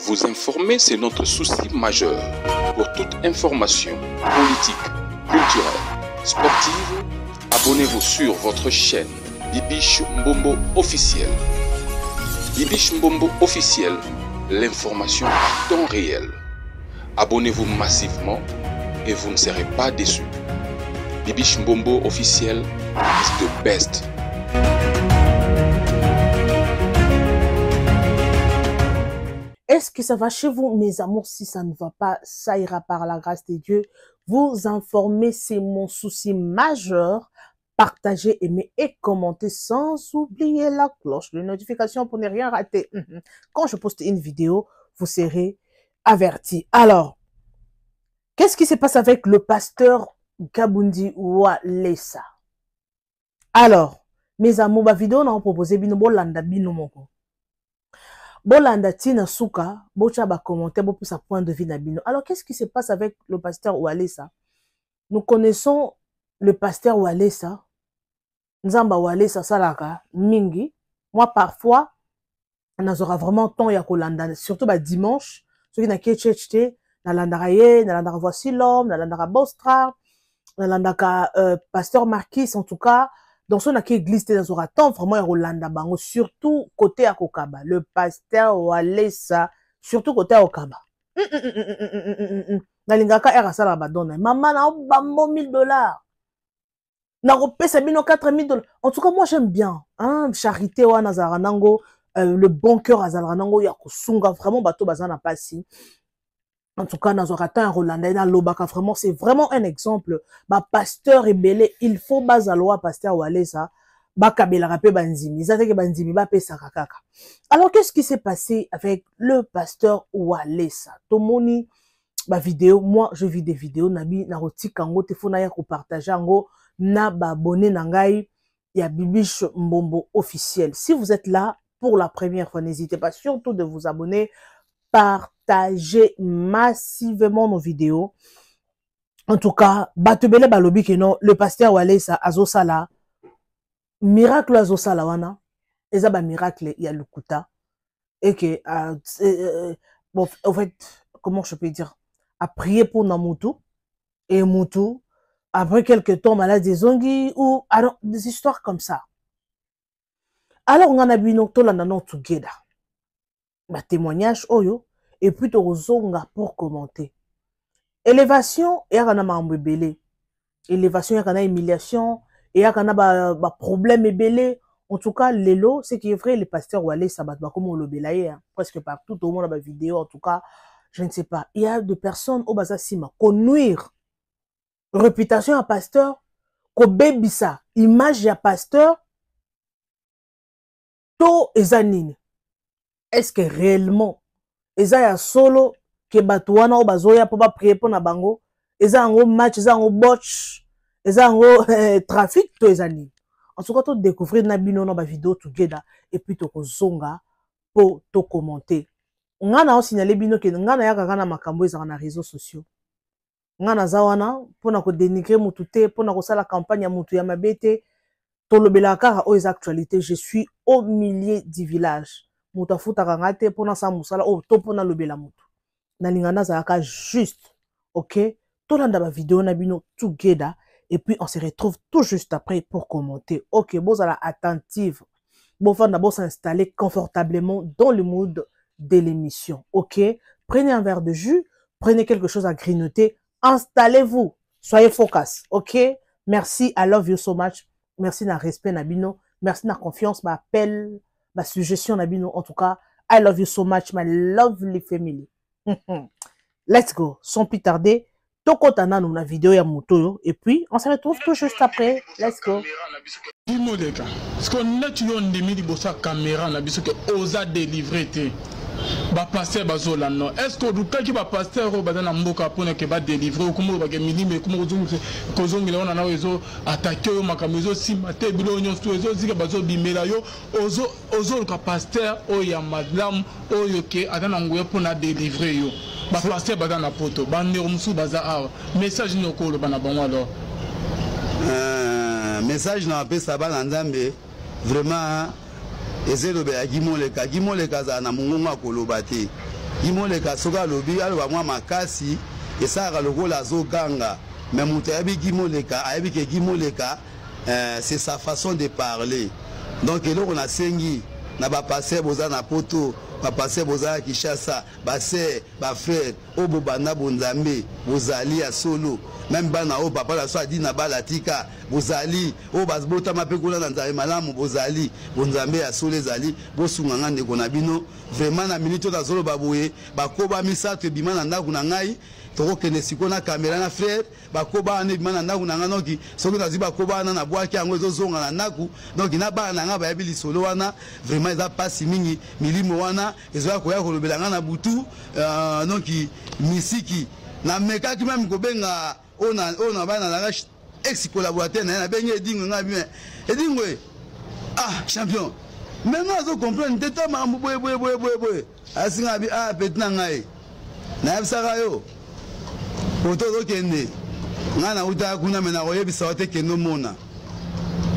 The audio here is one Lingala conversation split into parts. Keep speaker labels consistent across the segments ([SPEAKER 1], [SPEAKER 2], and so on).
[SPEAKER 1] Vous informer, c'est notre souci majeur. Pour toute information politique, culturelle, sportive, abonnez-vous sur votre chaîne Bibiche Mbombo officiel. Bibiche Mbombo officiel, l'information à temps réel. Abonnez-vous massivement et vous ne serez pas déçus. Bibiche Mbombo officiel is the best.
[SPEAKER 2] Est-ce que ça va chez vous, mes amours? Si ça ne va pas, ça ira par la grâce de Dieu. Vous informer, c'est mon souci majeur. Partagez, aimez et commentez sans oublier la cloche de notification pour ne rien rater. Quand je poste une vidéo, vous serez averti. Alors, qu'est-ce qui se passe avec le pasteur Kabundi Walesa? Alors, mes amours, ma vidéo na proposé bino bolanda bino moko. Bolanda tina suka, bocha ba commentaire, bo sa point de vue na bino. Alors, qu'est-ce qui se passe avec le pasteur Walesa? Nous connaissons le pasteur Walesa. Nzamba Walesa salaka mingi. Moi, parfois, nazora vraiment temps ya kolanda, surtout ba dimanche, soki na ke church te, nalandaka ye, nalandaka Voici l'homme, nalandaka Bostra, nalandaka pasteur Marquis, en tout cas, dans son ake église te, nazora temps vraiment ya kolanda bango, surtout côté ya kokaba, le pasteur Walesa, surtout côté ya kokaba. Nalingaka R asala ba don na ye. Mama na bambo 1000 $. Nakopesa bino 4000 $. En tout cas, moi j'aime bien, hein, charité wana azalaka nango, le bon cœur azalaka nango ya kosunga vraiment bato baza na pasi. En tout cas, nazwaka temps ya kolanda ye, nalobaka vraiment, c'est vraiment un exemple. Ba pasteur ebele, il faut bazala wa pasteur Walesa, bakabelaka mpe bandimi, eza teke bandimi bapesaka kaka. Alors, qu'est-ce qui s'est passé avec le pasteur Walesa? Tomoni ba vidéo, moi je vis des vidéos nabi nakotika yango te, fo naya kopartage yango na ba abonné na ngai ya Bibiche Mbombo officiel. Si vous êtes là pour la première fois, n'hésitez pas surtout de vous abonner, partager massivement nos vidéos. En tout cas, bato ebele balobi ke non, le pasteur Walesa azosala miracle, azosala wana eza ba miracle ya lokuta et que bon, en fait, comment je peux dire, a prié pour na mutu et mutu après quelque temps maladie ezongi ou alors des histoires comme ça. Alors nga na bino tolanda no together ba témoignage oyo et puis tokozonga pour commenter. Élévation eyaka na makambo ebele, élévation eyaka na humiliation, eyaka na ba problème ebele. En tout cas, lelo, ce qui est vrai, le pasteur Walesa, bato bakoma olobela ye, hein, presque partout tomona ba vidéo. En tout cas, je ne sais pas, il y a des personnes oyo baza nsima konuire réputation ya pasteur, kobebisa image ya pasteur to eza nini. Est-ce que réellement eza ya solo ke bato wana oyo bazoya mpo baprier mpo na bango, eza yango match, eza yango botch, eza yango trafic to eza nini? En tout cas, todécouvrir na bino na bavideo together et puis tokozonga mpo tocommenter. Nga na osignale bino ke nga nayaka kaka na makambo ezalaka na réseaux sociaux. Nga naza wana mpona kodénigrer mutu te, mpona kosala campagne ya mutu ya mabe te. Tolobelaka kaka oyo eza actualité. Je suis au milieu du village. Moto afutaka nga te mpona asala mosala oyo to mpona alobela motu. Nalinga nazalaka juste. Ok, tolanda bavideo na bino together et puis on se retrouve tout juste après pour commenter. Ok, bozala attentive, bofanda, bos'installer confortablement dans le mood de l'émission. Ok, prenez un verre de jus, prenez quelque chose à grignoter, installez-vous, soyez focus. Ok, merci, I love you so much. Merci na respect na bino, merci na confiance, ba appel, ba suggestion na bino. En tout cas, I love you so much, my lovely family. Let's go, sans plus tarder, tokota nanu na vidéo ya moto oyo et puis on se retrouve tout juste après. Let's go.
[SPEAKER 3] Imoleka parce que neti yo ndimi liboso ya caméra na biso ke oza délivré te, bapasteur bazolanda. Est ce que olukaki bapasteur oyo baza na mboka mpona ke badélivre? Okoma olobake milimo ekoma kozongela wana na oyo ezo attaquer oyo, makambo ezosimba te, biloko nyonso ezozika, bazobimela yo. Ozoluka pasteur oyo ya malamu, oyo ke aza na nguya mpona délivre yo. Bapasteur baza na Poto, bandeko mosusu baza awa, message nini okoloba na bango alors?
[SPEAKER 4] Message na bapesa bana Nzambe vraiment eza elobela Gimoleka. Gimoleka azala na mongongo ya koloba te. Imoleka soki alobi aloba mwa makasi esalaka lokola azoganga, mais moto ayebi Guy Moleka ayebi ke Guy Moleka euh, c'est sa façon de parler. Donc eloko nasengi na ba pasteur boza na poto, ba pasteur boza na Kinshasa, ba sœur, ba frère oyo bobanda bonzambe bozali ya solo, meme bana oyo papa na so adi na bala tika bozali oyo babotama mpe kuna na Nzambe malamu bozali bonzambe ya solo ezali, bosunga nga ndeko na bino vraiment. Na minute oyo nazoloba boye, bakoba misato ebima na ndako na ngai, tokokende sikoyo na kamera na frère, bakoba wana ebima na ndako na ngai, noki soki nazwi bakoba wana nabwaki yango ezozonga na ndako, donc na bana na ngai bayebi lisolo wana. Vraiment eza mpasi mingi, milimo wana ezoya koya kolobela ngai na butu. Donc misiki namekaki meme kobenga oyo na bana na ngai ex collaborateur na ye, nabengi Edingwe, ngai bien Edingwe, ah champion, me ngai azo comprendre te ta makambo boye boye boye boye boye, asi ngai abi ah petit na ngai nayebisaka yo poto ozokende, ngai nautaka kuna, me nakoyebisa yo te, kende omona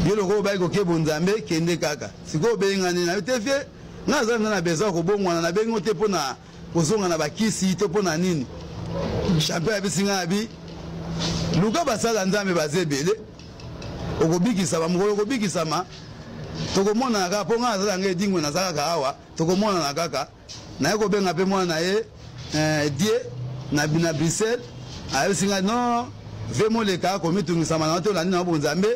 [SPEAKER 4] yo lokola obaki kokeba Nzambe, kende kaka sikoyo obengi ngai nini, nayo te vie ngai aza na besoin ya kobongwana, nabengi yo te mpo na kozonga na bakisi to mpo na nini. Champion ayebisi ngai abi luka basala Nzambe baza ebele, okobikisama mokolo okobikisama, tokomonana kaka, mpo ngai nazala ngai Edingwe naza kaka awa, tokomonana kaka. Naye kobenga mpe mwana na ye Die na, na Bruxelles, ayebisi ngai non ve Moleka komitungisama na yo te, olandi na yo bonzambe,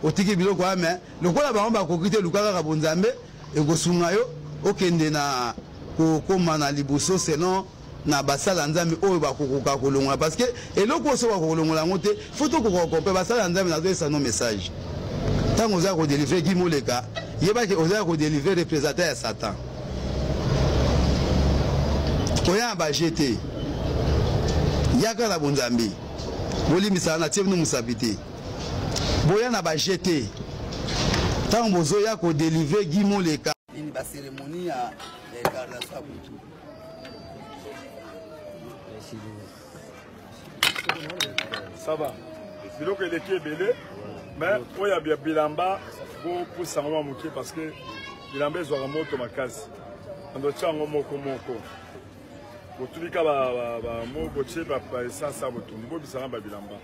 [SPEAKER 4] otiki biloko wana, me lokola bango bakoki te, luka kaka bonzambe ekosunga yo okende na kokoma na liboso selon na basala Nzambe oyo bakokoka kolongola, parce que eloko oyo soki bakokolongola yango te, fo tokoka kokompe basala Nzambe. Nazoyesa no message, ntango oza kodelivre Guy Moleka, yebaki oza kodelivre représentant ya Satan, koya na baje te, yaka na bonzambe, bolimbisaka na tie bino mosapi te, boya na baje te ntango bozoya kodelivre Guy Moleka. Nini baceremonie ya incarnation ya butu.
[SPEAKER 5] Ça va, biloko eleki ebele, mais oyo ya bilamba bopusa yango mwa moke, parce que bilamba ezwaka moto makasi. Ando tia yango moko moko, botulika mo botie baessence ya botumbi, bobisanga babilamba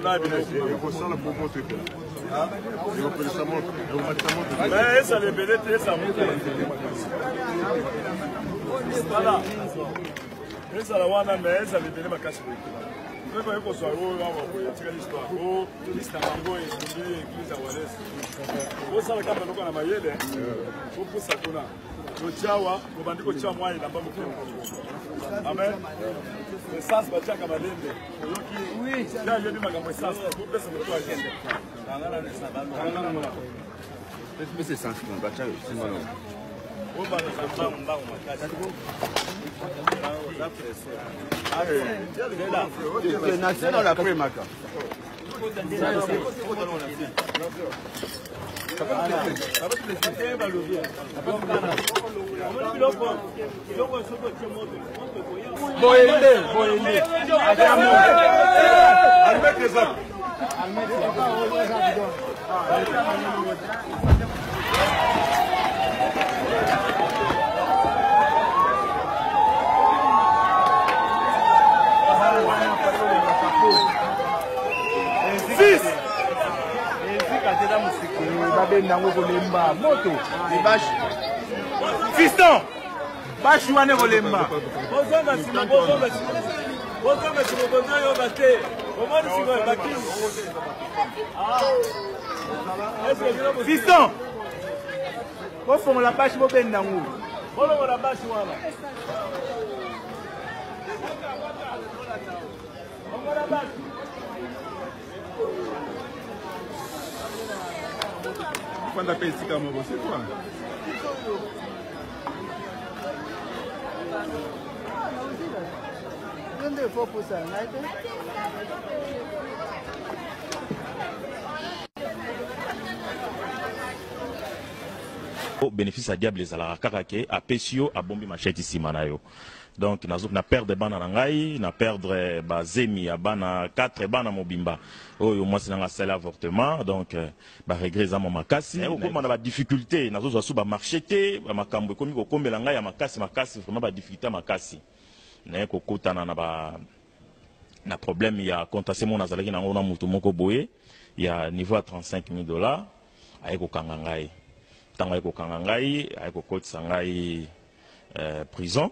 [SPEAKER 5] na biloko
[SPEAKER 6] ekosala po moto epela, ekopelisa moto, ekomatisa moto.
[SPEAKER 5] Mais ezala ebele te, ezala moke, voilà, ezala wana, mais ezala ebele makasi boye te. Soki baye kozwa oyo awa boye, etikali histoire o liste na bango etumbi église ya Wales. Bosala kaka eloko na mayele, bopusa kuna, totia awa, bobandi kotia mwa elamba moke moke. Amen. Essence batiaka malembe, oyoki ya ayebi makambo essence, bopesa moto akende.
[SPEAKER 6] Boyende, boyende. Almete eza.
[SPEAKER 7] Babenda yango kolemba moto. Fiston, bashi wana ekolemba.
[SPEAKER 5] Bozonga nsima, bozonga nsima, bozonga nsima, bozoyoka te, omoni sikoyo bakisi.
[SPEAKER 7] Fiston, bofongola bashi, bobenda yango.
[SPEAKER 5] Bolongola bashi wana. Longola bashi.
[SPEAKER 6] Fanda mpe esika moko, c'est quoi?
[SPEAKER 8] Nde fo pusa ngai te.
[SPEAKER 9] Bénéfice ya diable ezalaka kaka ke apesi yo, abombi machette nsima na yo. Donc nazo na perdre bana na ngai, na perdre bazemi ya bana 4, bana mobimba oyo mwasi na ngai asali avortement. Donc baregret eza mwa makasi. Okóma na badifficulté, nazozwa su bamarché te, bamakambo ekomi kokombela ngai ya makasi makasi, vraiment badifficulté ya makasi. Naye kokutana na ba na problème ya contentieux moko nazalaki nango na motu moko boye ya niveau ya 35 000 $. Aye kokanga ngai. Ntango aye kokanga ngai, aye kokotisa ngai prison.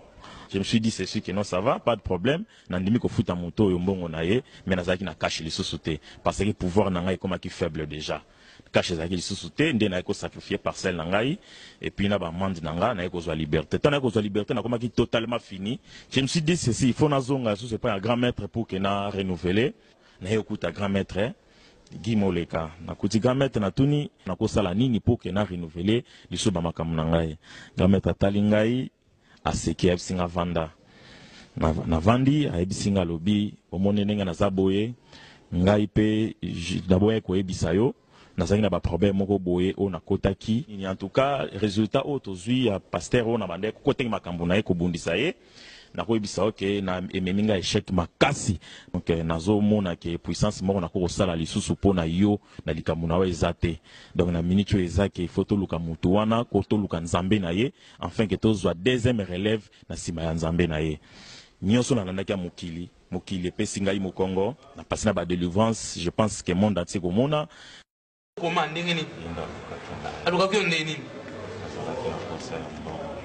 [SPEAKER 9] Je me suis dit c'est sûr que non, ça va, pas de problème, nandimi kofuta moto oyo mbongo na ye. Mais nazalaki na cash lisusu te, parce que pouvoir na ngai ekomaki faible déjà, cash ezalaki lisusu te. Nde naye kosacrifier parcelle na ngai et puis na bamande na ngai, naye kozwa liberté. Ntango naye kozwa liberté, nakomaki totalement fini. Je me suis dit ceci: il faut nazonga lisusu epai ya grand maître pour que na renouveler. Naye okuta grand maître Guy Moleka. Nakuti grand maître, natuni: nakosala nini pour que na renouveler lisusu bamakambo na ngai? Grand maître atali ngai, aseki, ayebisi nga: vanda. Navandi, ayebisi nga, alobi: omoni ndenge naza boye, ngai mpe naboyaki koyebisa yo, nazalaki na baproblème moko boye oyo nakotaki. En tout cas, résultat oyo tozwi ya pasteur oyo na bandeki kokotaki makambo na ye, kobundisa ye, nakoyebisa yo ke na ememi ngai échec makasi. Donc nazomona ke puissance moko nakoki kosala lisusu mpo na yo na likambo na yo eza te. Donc na minute oyo eza ke il faut toluka motu wana, ko toluka Nzambe na ye, enfin ke tozwa deuxième relève na nsima ya Nzambe na ye. Nyonso nalandaki ya mokili, mokili epesi ngai mokongo. Napasi na badélivrance, je pense que monde entier komona.
[SPEAKER 10] Koma ndenge nini alukaki yo? Ndenge nini?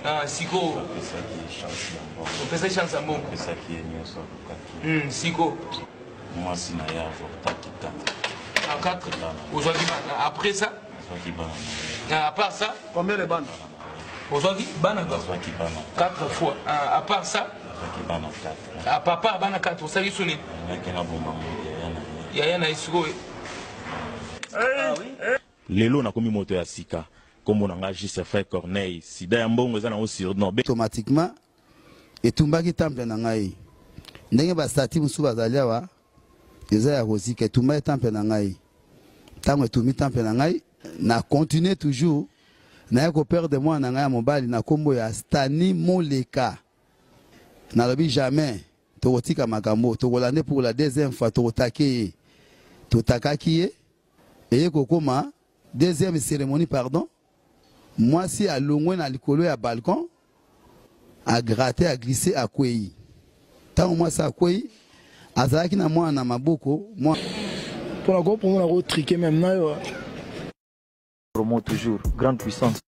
[SPEAKER 10] Ah, sikoyo opesaki chance ya mbongo.
[SPEAKER 9] Opesaki ye nyonso alukaki.
[SPEAKER 10] Siko
[SPEAKER 9] Mwasi na ye avortaki 4.
[SPEAKER 10] Ah, 4, ozwaki bana après ça?
[SPEAKER 9] Azwaki bana.
[SPEAKER 10] Ah, à part ça?
[SPEAKER 7] Combien de bana?
[SPEAKER 10] Ozwaki bana?
[SPEAKER 9] Azwaki bana.
[SPEAKER 10] 4 fois. Ah, à part ça?
[SPEAKER 9] Azwaki bana 4.
[SPEAKER 10] Ah, papa bana 4, osali so nini?
[SPEAKER 9] Alingaki na boma yaya na ye.
[SPEAKER 10] Yaya na ye sikoyo.
[SPEAKER 9] Lelo nakomi moto ya sika. Nkombo na ngai Juste Frère Corneille. Sida ya mbongo eza nango surnom.
[SPEAKER 4] Automatiquement etumbaki temple na ngai. Ndenge basati mosusu bazali awa eza ya kozika. Etumbaki temple na ngai. Ntango etumbi temple na ngai, na continue toujours, naye koperdre mwana na ngai ya mobali na nkombo ya Stani Moleka. Nalobi jamais tokotika makambo, tokolande pour la deuxième fois, tokotake ye. Totakaki ye, eye kokóma deuxième cérémonie, pardon, mwasi alongwe na likolo ya balcon, agratter, aglisse, akwei. Ntango mwasi akwei, azalaki na mwana na maboko mwa
[SPEAKER 7] mpona kopomona kotriquer même na yo.
[SPEAKER 11] Promo toujours grande puissance.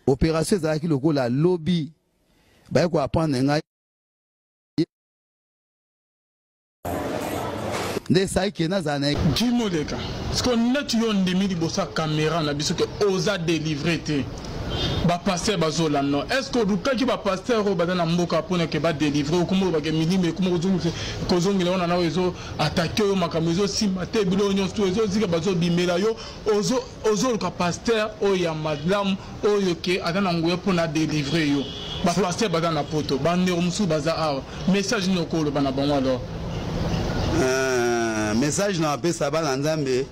[SPEAKER 4] Opération ezalaki lokola lobi, baye koapprendre ngai nde esalaki ke nazala na
[SPEAKER 3] Guy Moleka, parce neti yo ndimi liboso ya caméra na biso ke oza délivré te, bapasteur bazolanda. Est ce que olukaki bapasteur oyo baza na mboka mpona ke badélivre? Okoma olobake milimo ekoma kozongela wana na oyo ezo attaquer oyo, makambo ezosimba te, biloko nyonso ezozika, bazobimela yo. Ozoluka pasteur oyo ya malamu, oyo ke aza na nguya mpona délivre yo. Bapasteur baza na Poto, bandeko mosusu baza awa, message nini okoloba na bango alors?
[SPEAKER 4] Message na bapesa bana Nzambe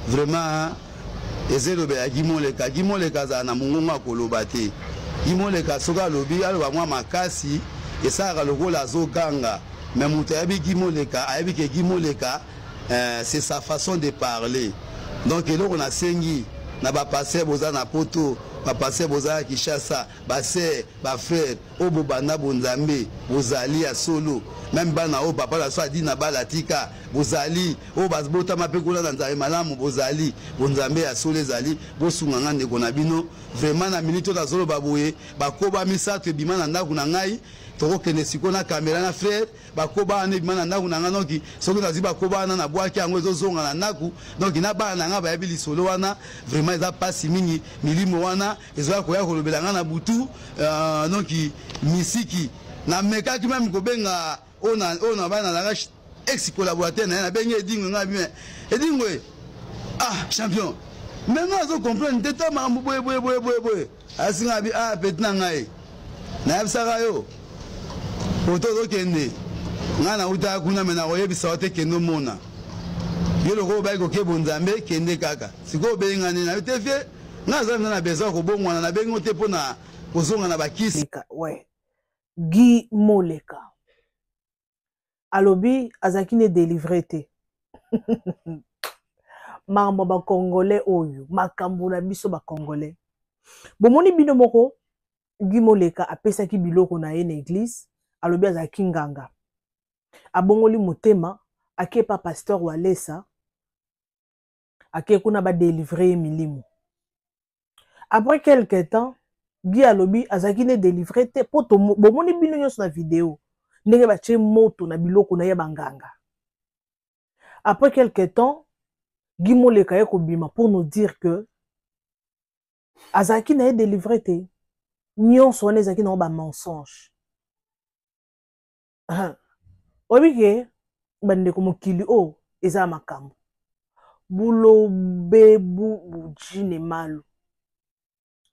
[SPEAKER 4] vraiment eza elobela Guy Moleka. Guy Moleka azala na mongongo ya koloba te. Guy Moleka soki alobi, aloba mwa makasi, esalaka lokola azoganga. Mais moto ayebi Guy Moleka ayebi ke Guy Moleka, c'est sa façon de parler. Donc eloko nasengi na bapasteur boza na Poto, bapasteur boza na Kinshasa, basœur, bafrère oyo bobanda bonzambe, bozali ya solo, même bana oyo papa na so adi na bala tika, bozali oyo babotama mpe kuna na Nzambe malamu, bozali bonzambe ya solo ezali, bosunga nga ndeko na bino. Vraiment, na minute oyo nazoloba boye, bakoba misato ebima na ndako na ngai. Tokokende sikoyo na kamera na frère. Bakoba wana ebima na ndako na ngai. Noki soki nazwi bakoba wana, nabwaki yango, ezozonga na ndako. Donc na bana na ngai bayebi lisolo wana. Vraiment eza mpasi mingi. Milimo wana ezoya koya kolobela ngai na butu. Donc misiki namekaki même kobenga oyo na bana nalanga ex collaborateur na ye, nabengi Edingwe. Ngai bime Edingwe: ah champion, mais ngai azo comprendre te, ta makambo boye boye boye boye boye. Asinga abi: ah petit na ngai, nayebisaka yo poto ozokende, ngai nautaka kuna, me nakoyebisa yo te. Kende omona yo lokola obaki kokeba Nzambe, kende kaka. Sikoyo obenga nini? Nayo te vie. Nga naza na besoin ya kobongwana, nabengi yo te mpo na kozonga na bakisi.
[SPEAKER 2] Ouais. Guy Moleka alobi azalaki ne délivre te. Makambo ya bacongolais oyo, makambo na biso bacongolais. Bomoni bino moko, Guy Moleka apesaki biloko na ye na église, alobi azalaki nganga. Abongoli motema, ake pa pasteur Walesa, ake kuna ba délivrer ye milimo. Après quelque temps, Guy alobi azalaki ne délivrer te po bomoni bino nyonso na video ndenge batie moto na biloko na ye banganga. Après quelque temps, Guy Moleka ye kobima pour nous dire que azalaki na ye délivrer te. Nyonso wana ezalaki nango ba mensonge. Oyebi ke bandeko mokili oyo eza makambo. Bulobebu bujine malu.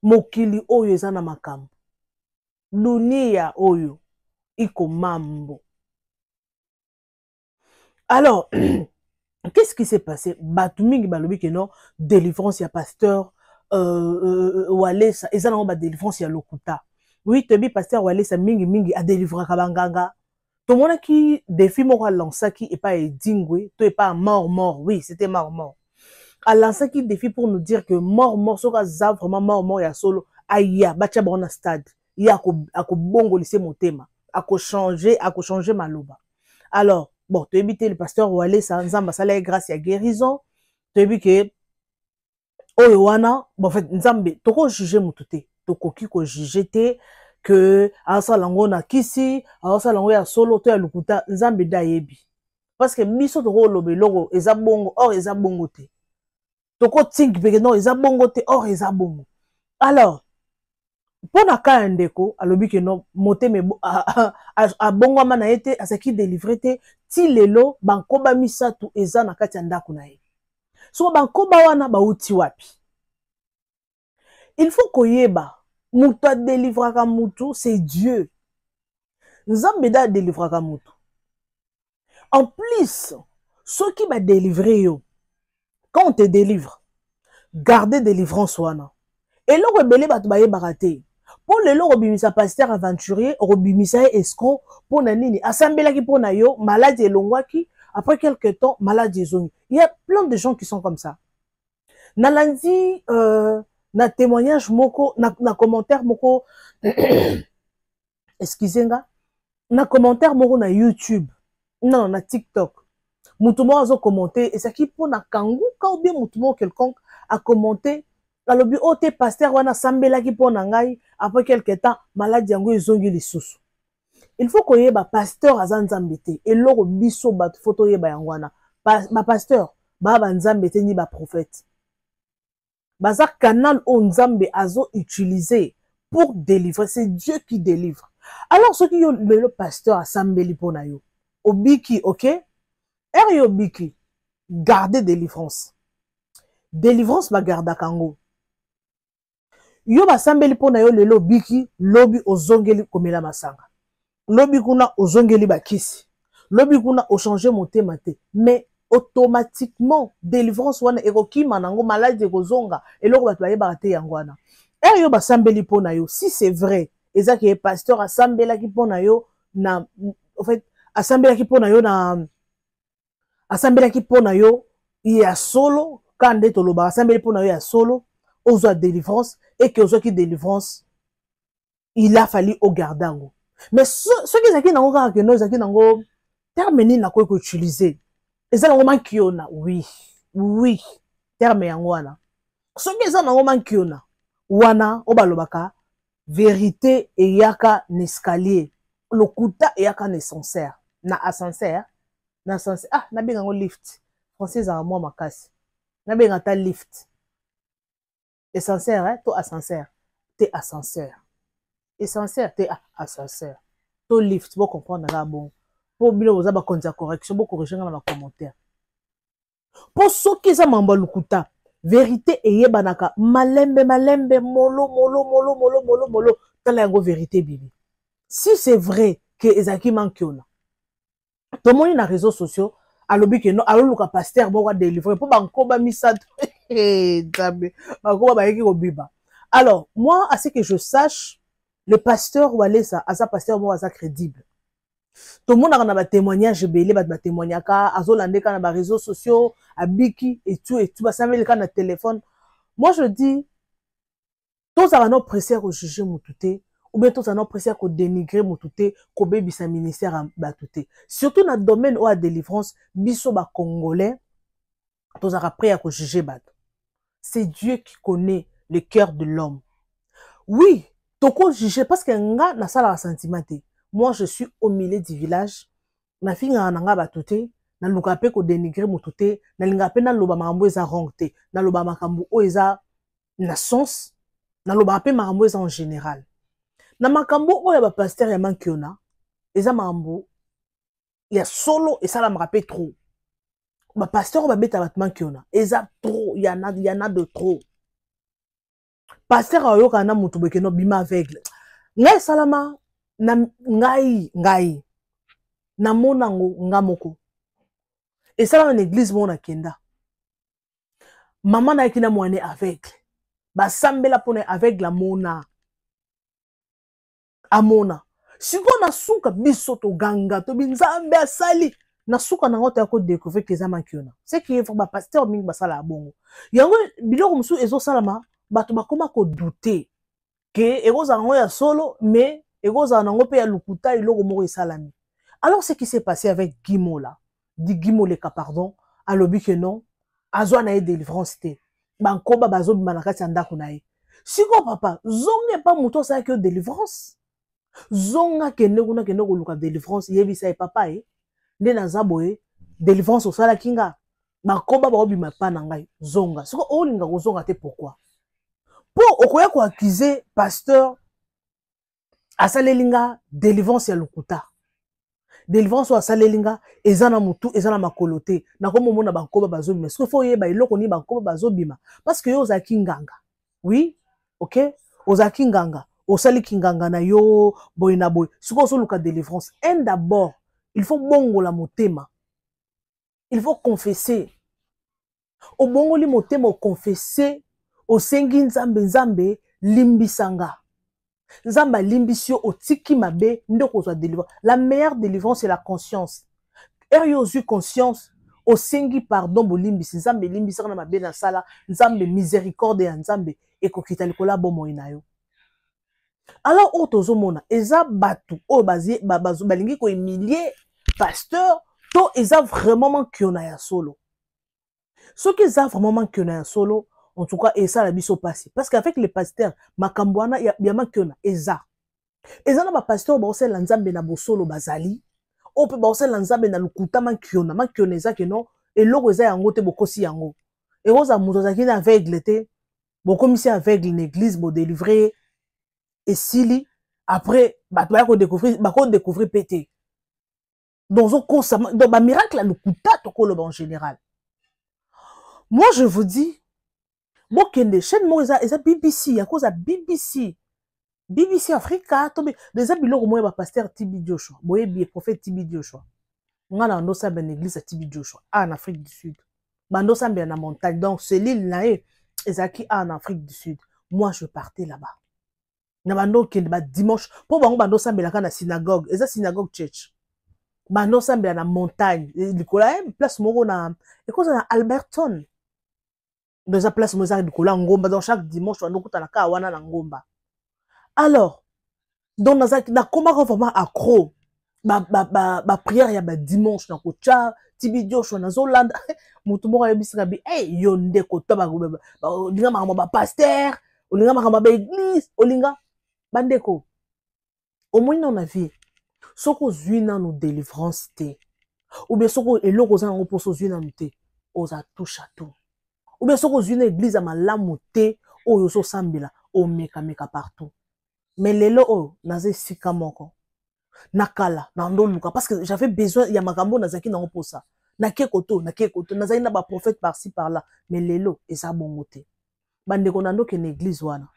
[SPEAKER 2] Mokili oyo eza na makambo. Dunia oyo iko mambo. Alors, qu'est-ce qui s'est passé? Batu mingi balobi ke non, délivrance ya pasteur Walesa, eza nango ba délivrance ya lokuta. Oui, toyebi pasteur Walesa mingi mingi a délivraka banganga. Tomonaki défi moko alansaki epai ya Edingwe, to epai ya mort mort. Oui, c'était mort mort. Alansaki défi pour nous dire que mort mort, soki aza vraiment mort mort ya solo, aya, batia bango na stade. Ye akobongolise motema, akochange, akochange maloba. Alors, bon, toyebi te le pasteur Walesa, Nzambe asala ye grâce ya guérison. Toyebi ke oyo wana, bon, en fait, Nzambe, toko juger mutu te. Tokoki ko juger te que asala yango na kisi, asala yango ya solo to ya lokuta, Nzambe nde ayebi. Parce que biso toko loba eloko eza bongo, or eza bongo te. Toko think pe non eza bongo te, or eza bongo. Alors, mpo na ka ya ndeko alobi ke non, motema abongwama na ye te, azalaki délivré te, ti lelo bankoba misato eza na kati ya ndako na ye. Soko bankoba wana bauti wapi? Il faut koyeba, moto adelivraka motu, c'est Dieu. Nzambe nde adelivraka motu. En plus, soki ba délivrer yo, quand on te délivre, garder délivrance wana. Eloko ebele bato bayebaka te. Po lelo okobimisa pasteur aventurier, okobimisa ye escroc, po na nini? Asambelaki po na yo, maladie elongwaki, après quelque temps, maladie ezongi. Il y a plein de gens qui sont comme ça. Nalandi na témoignage moko, na commentaire moko, excusez nga, na commentaire moko na YouTube, non, na TikTok. Mutu moko azo commenter, ezalaki po na kanguka ou bien mutu moko quelconque a commenter, alobi oh te pasteur wana asambelaki po na ngai, après quelque temps maladie yango ezongi lisusu. Il faut koyeba pasteur aza nzambe te, eloko biso bato faut toyeba yango wana. Ba pasteur ba ba nzambe te ni ba prophète. Baza canal oyo nzambe azo utiliser pour délivrer, c'est Dieu qui délivre. Alors soki yo lelo pasteur asambeli po na yo, obiki, OK? Ere yo obiki, garder délivrance. Délivrance ba gardaka ngo. Yo basambeli po na yo lelo obiki, lobi ozongeli komela masanga. Lobi kuna ozongeli bakisi. Lobi kuna ochanger motema te. Mais automatiquement délivrance wana ekokima nango, maladie ekozonga, eloko bato bayebaka te yango wana. Ere yo basambeli po na yo, si c'est vrai, eza ke pasteur asambelaki po na yo na, en fait, asambelaki po na yo na, asambelaki po na yo ya solo, ka nde tolobaka, asambeli po na yo ya solo, ozwa délivrance, et que ozwaki délivrance, il a fallu ogarder yango. Mais soki ezalaki nango kaka ke no, ezalaki nango terme nini nakoki koutiliser? Eza nango mankiona, oui, oui, terme yango wana. Soki eza nango mankiona, wana oyo balobaka vérité eyaka na escalier, lokuta eyaka na ascenseur, na ascenseur, na ascenseur, ah, nabenga yango lift. Français ezalaka mwa makasi. Nabenga ata lift. Ascenseur, hein, to ascenseur, te ascenseur. Ascenseur, te, ah, ascenseur. To lift, bo comprendre kaka bongo. Po bino boza ba konzi ya correction, bo corriger nga na ba commentaire. Po soki eza mambo ya lokuta, vérité eyebanaka malembe malembe, molo molo molo molo molo molo, tala yango vérité bibi. Si c'est vrai que ezalaki mankiona, tomoni na réseaux sociaux alobi ke non, aloluka pasteur moko a délivrer po bankoba misato. Nzambe, bakoba bayeki kobima. Alors moi, à ce que je sache, le pasteur Walesa aza pasteur moko aza crédible. Tomonaka na batémoignage ebele, bato batémoignaka, azolanda eka na baréseaux sociaux, abiki etu etu, basambeli kaka na téléphone. Moi je dis, tozala no pressé ya kojuge motu te, ou bien tozala no pressé ya kodénigre motu te, kobebisa ministère ya bato te, surtout na domaine oyo ya délivrance. Biso bacongolais tozalaka prêt ya kojuge bato. C'est Dieu qui connaît le cœur de l'homme. Oui, tokojuge, parce que nga nasalaka sentiment te. Moi je suis au milieu du village, nafingaka na nga bato te, nalukaka mpe kodénigre motu te, nalingaka mpe naloba makambo eza wrong te, naloba makambo oyo eza na sens, nalobaka mpe makambo eza en général. Na makambo oyo ya bapasteur ya Mankiona, eza makambo ya solo, esalamaka mpe trop. Bapasteur oyo babeta bato Mankiona eza trop, yana de trop. Pasteur ayokaka na motu boye, keno bima aveugle. Ngai esalama na ngai, ngai namona yango nga moko. Esalama na église moko nakenda, mama nayaki na mwana aveugle, basambela mpona aveugle amona, amona. Sikoyo na suka, biso toganga, tobi Nzambe asali. Na suka nango toya kodécouvrir ke eza Mankiona. Ce qui est vrai, bapasteur mingi basalaka bongo. Yango biloko mosusu ezosalama, bato bakóma kodouter ke ekozala yango ya solo, mais ekozala nango mpe ya lokuta, eloko moko esalami. Alors ce qui s'est passé avec Gimola di Gimoleka, pardon, alobi ke non, azwa na ye délivrance te, bankoba bazobima na kati ya ndako na ye. Sikoyo papa, zonga epa moto asalaki yo délivrance, zonga, kende kuna, kende koluka délivrance. Yebisa ye: "Papa, ye nde naza boye, délivrance osalaki nga, bakoba baobima epa na ngai." Zonga. Sikoyo olinga kozonga te, pourquoi? Mpo okoya koaccuser pasteur asaleli nga délivrance ya lokuta, délivrance oyo asaleli nga eza na motu, eza na makolo te, nakomomona bankoba bazobima. Soki faut oyeba eloko nini bankoba bazobima, parce que yo ozalaki nganga. Oui, ok, ozalaki nganga, osaliki nganga na yo boye na boye. Sikoyo ozoluka délivrance. Un, d'abord il faut bongola motema, il faut confesser. Obongoli motema, oconfesse, osengi Nzambe: "Nzambe, limbisa nga." Nzambe alimbisi yo, otiki mabe, nde okozwa délivrance. La meilleure délivrance, c'est la conscience. Ere yo ozwi conscience, osengi pardon, bolimbisi, Nzambe elimbisaka na mabe nasala. Nzambe, miséricorde ya Nzambe ekokita likolo ya bomoi na yo. Alors oyo tozomona eza bato oyo balingi kohumilie pasteur, to eza vraiment Mankiona ya solo? Soki eza vraiment Mankiona ya solo, en tout cas esala biso mpasi, parce que avec les pasteurs, makambo wana ya Mankiona eza na bapasteur baosalela Nzambe na bosolo, bazali oyo mpe baosalela Nzambe na lokuta. Mankiona, Mankiona eza keno eloko eza yango te, bokosi yango. Ekozala moto azalaki na aveugle te, bokomisi aveugle na église, bodélivre, esili. Après bato baya kodécouvrir, bakodécouvrir mpe te. Donc ozokosa, donc bamiracle ya lokuta tokoloba en général. Moi je vous dis, bokende chaîne moko eza BBC, ya koza BBC, BBC Africa, to eza biloko moko ya bapasteur TB Joshua. Boyebi ye, prophète TB Joshua. Nga na bandosambela na église ya TB Joshua awa na Afrique du Sud, bandosambela na montagne. Donc cellule na ye ezalaki awa na Afrique du Sud. Moi je partais là-bas na bando okende badimanche, mpo bango bandosambelaka na synagogue, eza synagogue church, bandosambela na montagne likolo ya place moko na ekozala na Alberton. Donc eza place moko eza likolo ya ngomba. Donc chaque dimanche bando okutana kaka wana na ngomba. Alors donc nakomaka vraiment accro baprière ya badimanche na kotya TB Joshua, nazolanda. Motu moko ayebisaka bi: "Hey, yo ndeko, to olinga makambo ya bapasteur, olinga makambo ya baéglise, olinga bandeko." Omoni nano na vie, soki ozwi nano délivrance te, ou bien soki eloko oza nango mposo ozwi nano te, oza touche à tout. Ou bien soki ozwi na église ya malamu te oyo ozosambela, omekameka partout. Mais lelo oyo naza esika moko na kala na ndoluka, parce que j'avais besoin ya makambo nazalaki nango mposa. Nake koto, nake koto, nazali na baprophète par-ci par-là, mais lelo eza bongo te. Bandeko, na ndokende église wana,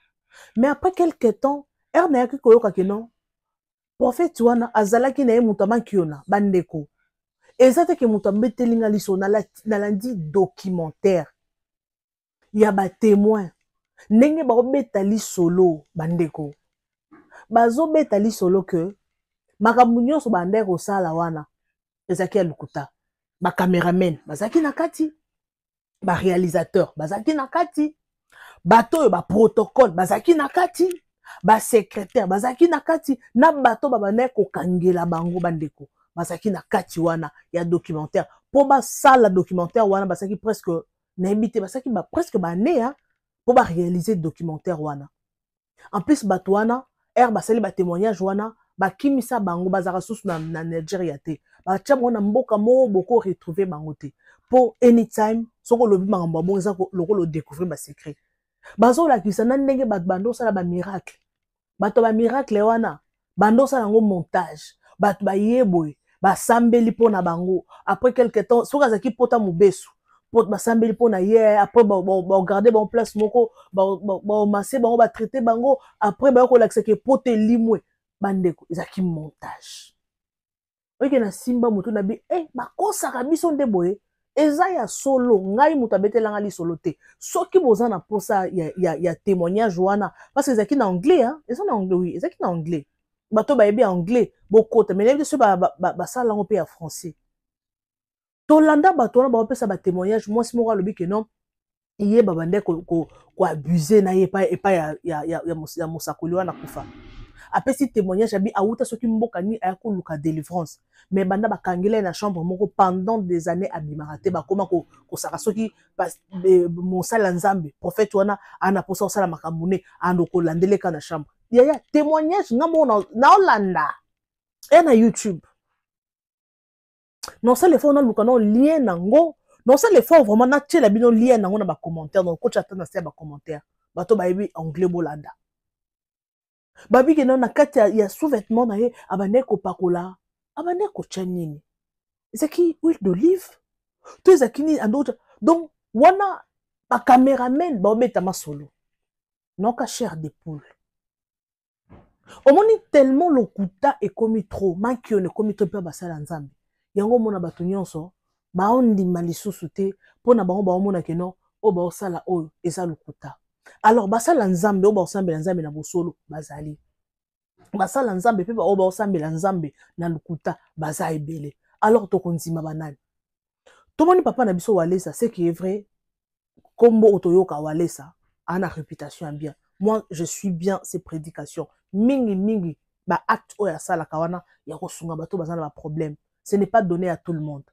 [SPEAKER 2] mais après quelque temps, ere nayaki koyoka ke non, prophète wana azalaki na ye moto amakiona. Bandeko, eza te ke moto abeteli nga liso. Nalandi documentaire. ya batémoin, ndenge baobeta lisolo, bandeko bazobeta lisolo ke makambo nyonso bandaki kosala wana ezalaki ya lokuta. Bacameraman bazalaki na kati, baréalisateur bazalaki na kati, bato oyo baprotocole bazalaki na kati, basecrétaire bazalaki na kati, na bato babandaki kokangela bango, bandeko bazalaki na kati wana ya documentaire. Mpo basala documentaire wana, basalaki presque, nayebi te, basalaki ba, presque baannée mpo baréaliser documentaire wana. En plus, bato wana, ere basali batémoignage wana, bakimisa bango, bazalaka susu na Nigeria te, batia bango na mboka moko, boko retrouver bango te, mpo anytime soki olobi makambo ya bongo, eza lokola odécouvrir basecret. Bazolakisa na ndenge bato bando osala bamiracle, bato ya bamiracle wana bando osala yango montage. Bato baye boye, basambeli mpo na bango, après quelque temps, soki azalaki pota mobesu, basambeli mpo na ye, après bagarde bango place moko, baomase bango, batraite bango, après bayo kolakisaka epota elimwe. Bandeko, ezalaki montage. Oyeke na simba motu na bi e bakosaka biso nde boye. Eza ya solo, ngai moto abetelanga lisolo te. Soki boza na mposa ya témoignage wana, parce que ezalaki na anglais, hein? Eza na anglais, oui, ezalaki na anglais. Bato bayebi anglais, bokota. Mais nayebi te soki basala yango mpe ya français. Tolanda bato wana baopesa batémoignage. Mwasi moko alobi ke non, ye babande koabuse na ye epai ya mosakoli wana kufa. Apesi témoignage, abi awuta soki mboka nini, aya koluka délivrance, mais banda bakangela ye na chambre moko pendant des années, abimaka te. Bakoma kosaka soki mosali ya Nzambe, prophète wana, ana mposa kosala makambo ne, ando kolandeleka na chambre. Yaya, témoignage nga moko naolanda eya na YouTube. Nosala effort naluka no lien nango, nosala effort vraiment natiela bino lien nango na bacommentaire. Donc kotya ata na se ya bacommentaire. Bato bayebi anglais, bolanda. Babiki nano na kati ya sous-vêtement na ye, abandaki kopakola, abandaki kotya nini, ezalaki huile d'olive to ezalaki nini, ando. Donc wana bacameraman baobeta masolo, noka chair de poule. Omoni, tellement lokuta ekomi trop, makiona ekomi trop mpe basala Nzambe yango. Omona bato nyonso baondima lisusu te mpo na bango, baomona ke non, oyo baosala oyo eza lokuta. Alors basala Nzambe oyo baosambela Nzambe na bosolo bazali, basala Nzambe mpe baoyo baosambela Nzambe na lokuta baza ebele. Alors tokondima banani? Tomoni papa na biso Walesa, ce qui est vrai, kombo oyo toyoka, Walesa ana réputation ya bien. Moi, je suis bien ses prédications mingi mingi, baacte oyo asalaka wana ya kosunga bato baza na baproblème, ce n'est pas donné à tout le monde.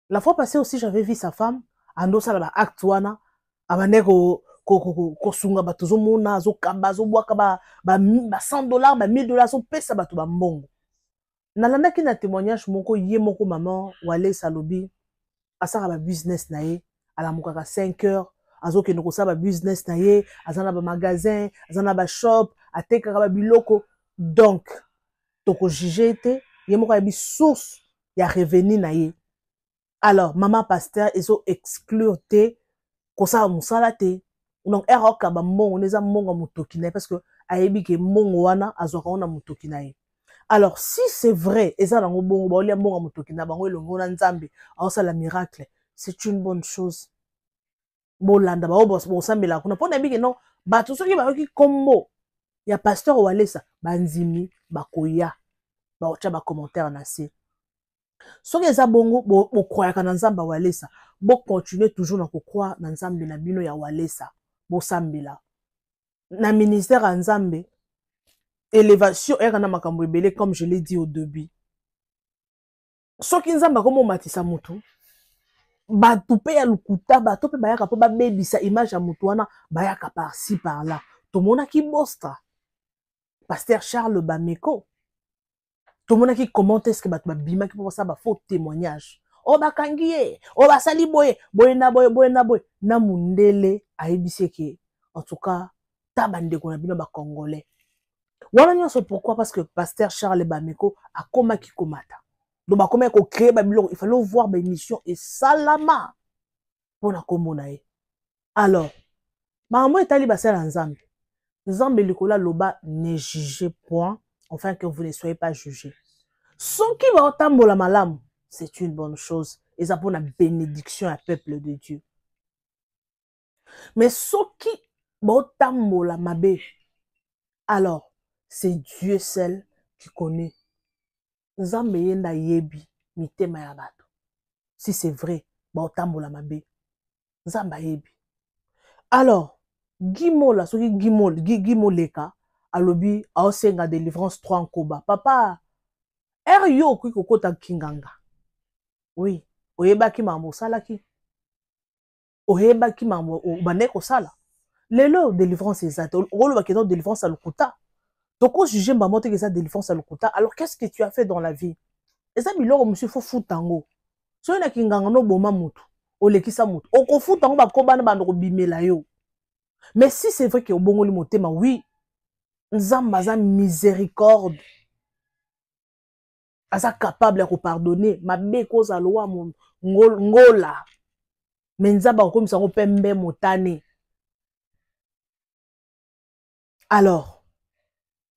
[SPEAKER 2] La fois passée aussi, j'avais vu sa femme andosala baacte wana, abandaki kosunga bato, ozomona azokaba, azobwaka ba 100 $, ba 1000 $, azopesa bato bambongo. Nalandaki na témoignage moko, ye moko mama Walesa alobi asalaka babusiness na ye, alamukaka 5 heures, azokende kosala babusiness na ye, aza na bamagasin, aza na bashop, atekaka babiloko. Donc tokojuge te, ye moko ayebi source ya revenu na ye. Alors mama pasteur ezo exclure te kosala mosala te. Donc ere akokaba mbongo, eza mbongo ya motoki na ye, parce que ayebi ke mbongo wana azwaka ngo na motoki na ye. Alors si c'est vrai, eza nango bongo, baolia mbongo ya motoki na bango elongo na Nzambe, aosala miracle, c'est une bonne chose. Bolanda bao bosambelaka kuna, mpo nayebi ke non, bato soki bayoki nkombo ya pasteur Walesa, bandimi bakoya, baotya bacommentaire na se. Soki eza bongo, bocroyaka na Nzambe ya Walesa, bocontinue toujours na kocroire na Nzambe na bino ya Walesa, bosambela na ministère ya Nzambe. Élévation eyaka na makambo ebele. Comme je l'ai dit au début, soki Nzambe akomomatisa motu, bato mpe ya lokuta, bato mpe bayaka mpo babebisa image ya motu wana, bayaka par-ci par-là. Tomonaki Bostra, pasteur Charles Bameko, tomonaki comment est ce que bato babimaki mpo basala bafaux témoignage oyo bakangi ye, oyo basali boye boye na boye boye na boye na mundele. Ayebisi eke en tout cas ta bandeko na bino bacongolais wana nyonso. Pourquoi? Parce que pasteur Charles Bameko akomaki komata, donc bakomaki kocréer babiloko. Il fallait voir baémission esalama mpona kombo na ye. Alors makambo etali basala Nzambe, Nzambe likolo aloba: "Ne jugez point afin que vous ne soyez pas jugés." Soki baotambola malamu, c'est une bonne chose, eza mpona bénédiction ya peuple de Dieu. Mais soki baotambola mabe, alors c'est Dieu seul qui connaît. Nzambe ye nde ayebi mitema ya bato. Si c'est vrai baotambola mabe, Nzambe ayebi. Alors Guy Mola, soki Guy Mola, Guy, Guy Moleka alobi aosenga délivrance 3 nkoba. Papa, ere yo okoki kokota kinganga. Oui, oyebaki makambo osalaki. Oyebaki makambo obandaki kosala. Lelo délivrance eza te. Okoloba ke non délivrance ya lokuta. Toko juger mbamo te ke eza délivrance ya lokuta. Alors qu'est-ce que tu as fait dans la vie? Eza biloko mosusu il faut futa yango. Soki na kinganga no boma mutu, olekisa mutu, okofuta yango bakoba na bando kobimela yo. Mais si c'est vrai que obongoli motema, oui, Nzambe aza miséricorde. Aza capable ya kopardonner mabe ekozala lowa ngola. Mais Nzambe akokomisa yango pembe motane. Alors,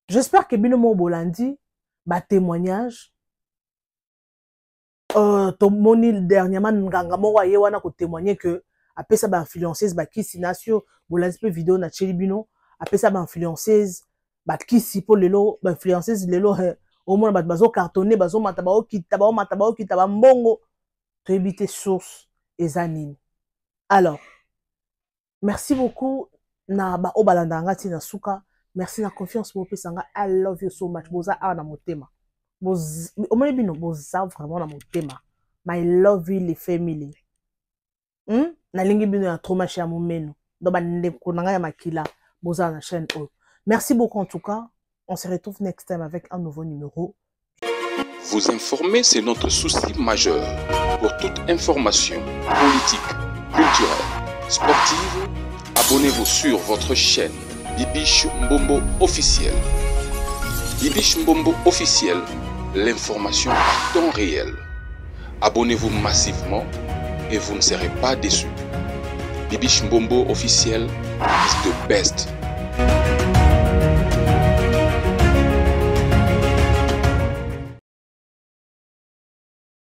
[SPEAKER 2] j'espère que bino moko bolandi ba témoignage. Tomoni dernièrement nganga moko aye wana kotémoigner que apesa ba influenceuse bakisi na sur bolandi mpe video na tieli bino, apesa ba influenceuse bakisi mpo lelo ba influenceuse lelo omona bato bazocartonne, bazomata baokita, baomata baokita bambongo, toyebi te source eza nini. Alors merci beaucoup na baoyo balandaka nga ntina suka. Merci na confiance bopesa nga. I love you so much. Boza awa na motema, omoni bino boza vraiment na motema. My lovely family, Nalingi bino ya trop mashi ya momeno. Donc bandeko na ngai ya makila, boza na chaîne oyo. Merci beaucoup en tout cas. On se retrouve next time avec un nouveau numéro.
[SPEAKER 1] Vous informer, c'est notre souci majeur. Pour toute information politique, culturelle, sportive, abonnez-vous sur votre chaîne Bibiche Mbombo officiel. Bibiche Mbombo officiel, l'information à temps réel. Abonnez-vous massivement et vous ne serez pas déçus. Bibiche Mbombo officiel is the best.